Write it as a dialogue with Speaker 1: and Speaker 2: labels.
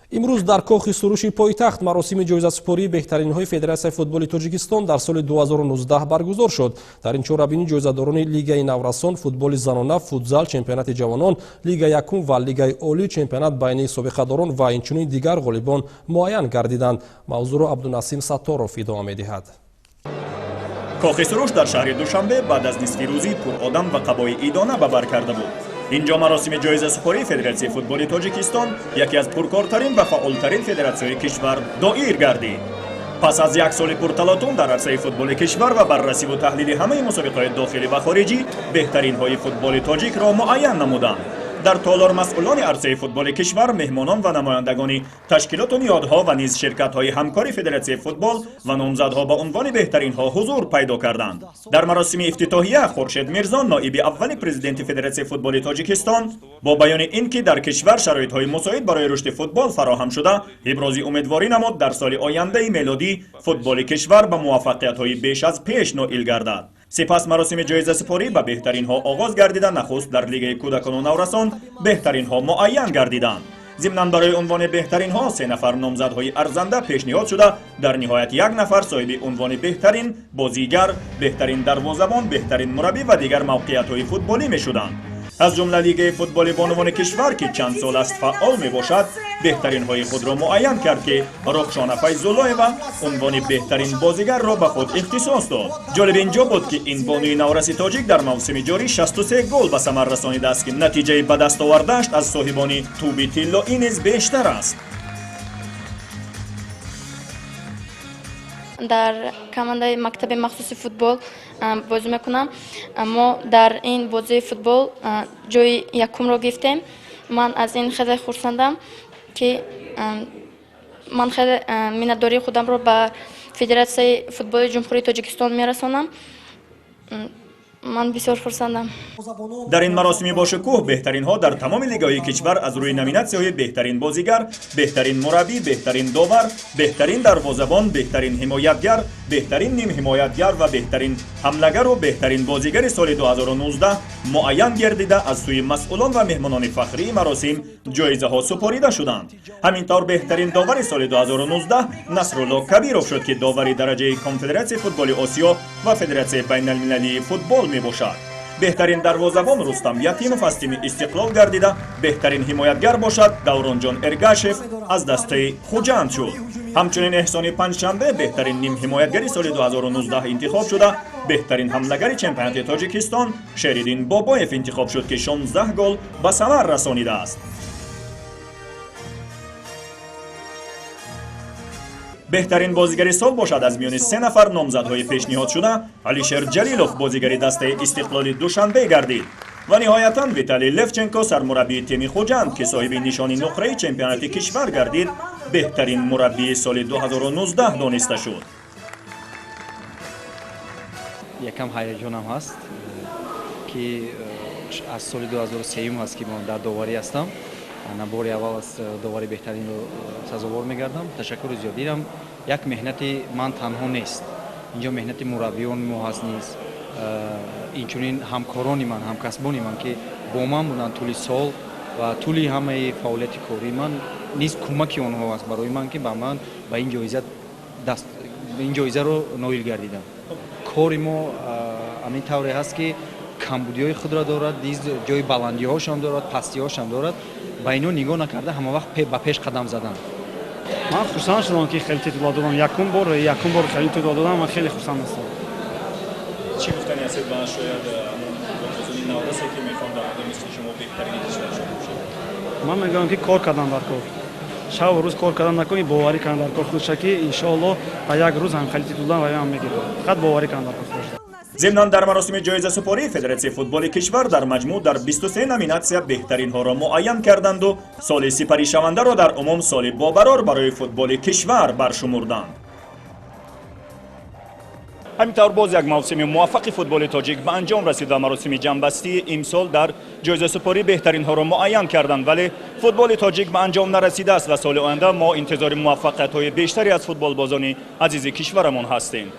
Speaker 1: Имрӯз дар Кохи Суруши пойтахт маросими ҷоизасупории беҳтаринҳои Федератсияи футболи Тоҷикистон дар соли 2019 баргузор шуд. Дар ин чорабинӣ ҷоизадорони Лигаи наврасон, футболи занона, футзал, чемпионати ҷавонон, Лига якум ва Лигаи олӣ, чемпионат байни собиқадорон ва инчунин дигар ғолибон муайян гардиданд. Мавзӯъро Абдунасим Сатторов идома медиҳад.
Speaker 2: Кохи Суруш дар шаҳри Душанбе баъд аз нисфи рӯзӣ пуродам ва қабои идона ба бар карда буд. Инҷо маросими ҷоизасупории Федератсияи футболи Тоҷикистон, яке аз пуркортарин ва фаъолтарин федератсияҳои кишвар, доир гардид. Пас аз як соли пурталотум дар арсаи футболи кишвар ва баррасиву таҳлили ҳамаи мусобиқаҳои дохилӣ ва хориҷӣ, беҳтаринҳои футболи тоҷикро муайян намуданд. Дар толор масъулони арсаи футболи кишвар, меҳмонон ва намояндагони ташкилоту ниҳодҳо ва низ ширкатҳои ҳамкори федератсияи футбол ва номзадҳо ба унвони беҳтаринҳо ҳузур пайдо карданд. Дар маросими ифтитоҳия Хуршед Мирзо, ноиби аввали президенти Федератсияи футболи Тоҷикистон, бо баёни ин ки дар кишвар шароитҳои мусоид барои рушди футбол фароҳам шуда, ибрози умедворӣ намуд, дар соли ояндаи мелодӣ футболи кишвар ба муваффақиятҳои беш аз пеш ноил гардад. Сипас маросими ҷоизасупорӣ ба беҳтаринҳо оғоз гардида, нахуст дар лигаи кӯдакону наврасон беҳтаринҳо муайян гардиданд. Зимнан барои унвони беҳтаринҳо се нафар номзадҳои арзанда пешниҳод шуда, дар ниҳоят як нафар соҳиби унвони беҳтарин бозигар, беҳтарин дарвозабон, беҳтарин мураббӣ ва дигар мавқеиятҳои футболӣ мешуданд. Аз ҷумла лигаи футболи бонувони кишвар, ки чанд сол аст фаъол мебошад, беҳтаринҳои худро муайян кард, ки Рухшона Файзуллоева унвони беҳтарин бозигарро ба худ ихтисос дод. Ҷолиб инҷо буд, ки ин бонуи навраси тоҷик дар мавсими ҷорӣ 63 гол ба самар расонидааст, ки натиҷаи ба даст овардааш аз соҳибони тӯби тиллоӣ низ бештар аст.
Speaker 3: Дар командаи мактаби махсуси футбол бозӣ мекунам. Мо дар ин бозии футбол ҷои якумро гирифтем. Ман аз ин хеле хурсандам, ки ман хеле миннатдории худамро ба Федератсияи футболи Ҷумҳурии Тоҷикистон мерасонам. Ман бисёр хурсандам.
Speaker 2: Дар ин маросими бошукӯҳ беҳтаринҳо дар тамоми лигаҳои кишвар аз рӯи номинатсияҳои беҳтарин бозигар, беҳтарин мураббӣ, беҳтарин довар, беҳтарин дарвозабон, беҳтарин ҳимоятгар, беҳтарин нимҳимоятгар ва беҳтарин ҳамлагару беҳтарин бозигари соли 2019 муайян гардида, аз сӯи масъулон ва меҳмонони фахрии маросим ҷоизаҳо супорида шуданд. Ҳамин тавр, беҳтарин довари соли 2019 Насрулло Кабиров шуд, ки довари дараҷаи Конфедератсияи футболи Осиё ва Федератсияи байналмилалии футбол мебошад. Беҳтарин дарвозабон Рустам Ятимов аз тими Истиқлол гардида, беҳтарин ҳимоятгар бошад Давронҷон Эргашев аз дастаи Хуҷанд шуд. Ҳамчунин Эҳсони Панҷшанбе беҳтарин нимҳимоятгари соли 2019 интихоб шуда, беҳтарин ҳамлагари чемпионати Тоҷикистон Шериддин Бобоев интихоб шуд, ки 16 гол ба самар расонидааст. Беҳтарин бозигари сол бошад, аз миёни се нафар номзадҳои пешниҳодшуда Алишер Ҷалилов, бозигари дастаи Истиқлоли Душанбе, гардид ва ниҳоятан Виталий Левченко, сармураббии тими Хуҷанд, ки соҳиби нишони нуқраи чемпионати кишвар гардид, беҳтарин мураббии соли 2019 дониста шуд.
Speaker 4: Якам ҳаяҷонам ҳаст, ки аз соли 2003 ҳаст, ки ман дар доварӣ ҳастам. Ана бори аввал аз довари беҳтаринро сазовор мегардам. Ташаккури зиёд. Инам як меҳнати ман танҳо нест, инҷо меҳнати мураббиёни мо ҳаст низ, инчунин ҳамкорони ман, ҳамкасбони ман, ки бо ман буданд тӯли сол ва тӯли ҳамаи фаъолияти кории ман низ кӯмаки онҳо аст барои ман, ки ба ман ба ин ҷоиза даст, ин ҷоизаро ноил гардидам. Кори мо ҳамин тавре ҳаст, ки камбудиҳои худро дорад низ, ҷои баландиҳошам дорад, пастиҳошам дорад. Ба ино нигоҳ накарда, ҳама вақт ба пеш қадам задан.
Speaker 5: Ман хурсанд шудам, ки хеле титул додам. Якум бор хеле титул додам, ман хеле хурсанд ҳастам.
Speaker 2: Чӣ гуфтани ҳастед ба шояд ҳамон бозони наврасе, ки мехоҳанд дар оянда мисли шумо беҳтарини кишвар шуда бошанд?
Speaker 5: Ман мегӯям, ки кор кардан дар кор, шабу рӯз кор кардан накунӣ, боварӣ кардан дар кор худша, ки иншоалло ба як рӯз ҳам хеле титулдан ва ҳам мегирад. Фақат боварӣ кардан дар кор худша.
Speaker 2: Зимнан дар маросими ҷоизасупории Федератсияи футболи кишвар дар маҷмӯъ дар 23 номинатсия беҳтаринҳоро муайян карданду соли сипаришавандаро дар умум соли бобарор барои футболи кишвар баршумурданд. Ҳамин тавр, боз як мавсими муваффақи футболи тоҷик ба анҷом расид ва маросими ҷамъбастии имсол дар ҷоизасупорӣ беҳтаринҳоро муайян карданд, вале футболи тоҷик ба анҷом нарасидааст ва соли оянда мо интизори муваффақиятҳои бештаре аз футболбозони азизи кишварамон ҳастем.